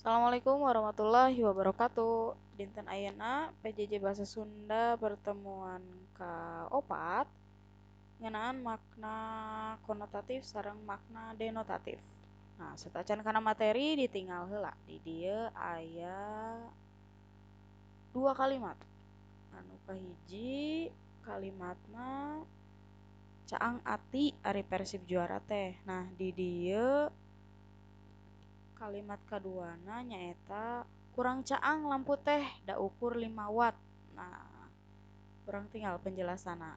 Assalamualaikum warahmatullahi wabarakatuh. Dinten ayeuna PJJ Bahasa Sunda pertemuan ka-4 ngeunaan makna konotatif sareng makna denotatif. Nah, satacan kana materi ditinggal heula. Di dieu aya dua kalimat. Anu kahiji kalimatna caang ati ari Persib juara teh. Nah, di dieu kalimat kaduana nyaeta kurang caang lampu teh da ukur 5 watt. Nah, urang tinggal penjelasanna.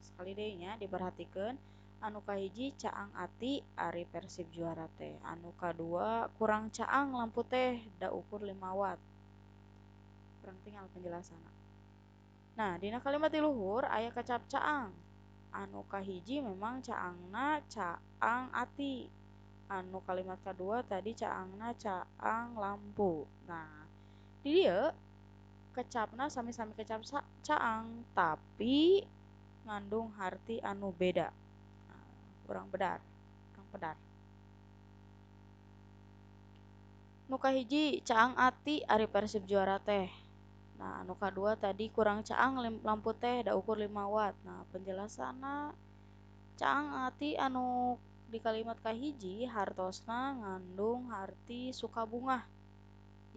Sekali deui nya diperhatikeun, anu kahiji caang ati ari Persib juara teh, anu kadua kurang caang lampu teh da ukur 5 watt. Urang tinggal penjelasanna. Nah, dina kalimat di luhur aya kecap caang. Anu kahiji memang caangna caang ati. Anu kalimat kedua tadi caangna caang lampu. Nah, di dieu kecapna sami-sami kecap caang tapi ngandung harti anu beda. Nah, urang bedar, urang pedar. Nu kahiji caang ati ari Persib juara teh. Nah, anu kadua tadi kurang caang lampu teh da ukur 5 watt. Nah, penjelasanna caang ati anu di kalimat kahiji hartosna ngandung harti suka bungah,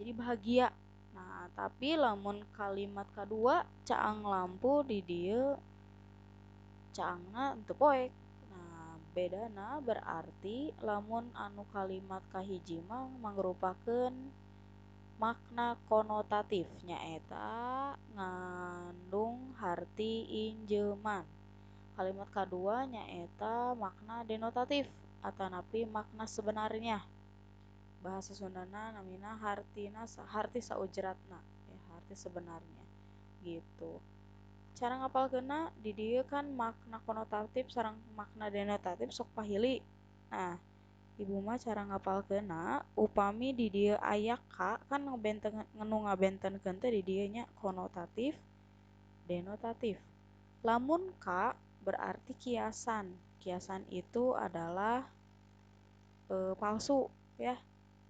jadi bahagia. Nah, tapi lamun kalimat kadua caang lampu di dieu caangna teu poek. Nah, bedana berarti lamun anu kalimat kahiji mah mangrupakeun makna konotatif, nyaeta ngandung harti injeuman. Kalimat kadua nyaeta makna denotatif atanapi makna sebenarnya. Bahasa Sundana namina hartina harti saujratna, ya, harti sebenarnya gitu. Cara ngapalkeunna di dieu kan makna konotatif sareng makna denotatif sok pahili. Nah, ibu mah cara ngapalkeunna upami di dieu aya ka kan ngabenten nu ngabentenkeun teh di dieu nya konotatif denotatif. Lamun ka berarti kiasan. Kiasan itu adalah palsu ya,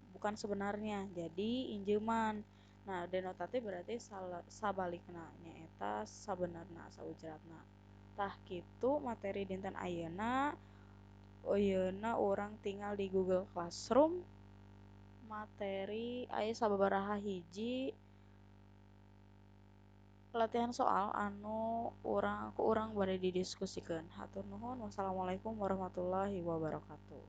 bukan sebenarnya. Jadi injeuman. Nah, denotatif berarti sabalikna nyaeta sabenerna, saujratna. Tah kitu materi dinten ayeuna. Ayeuna urang tinggal di Google Classroom materi aya sababaraha hiji latihan soal anu urang ku urang bade didiskusikeun. Hatur nuhun. Wassalamualaikum warahmatullahi wabarakatuh.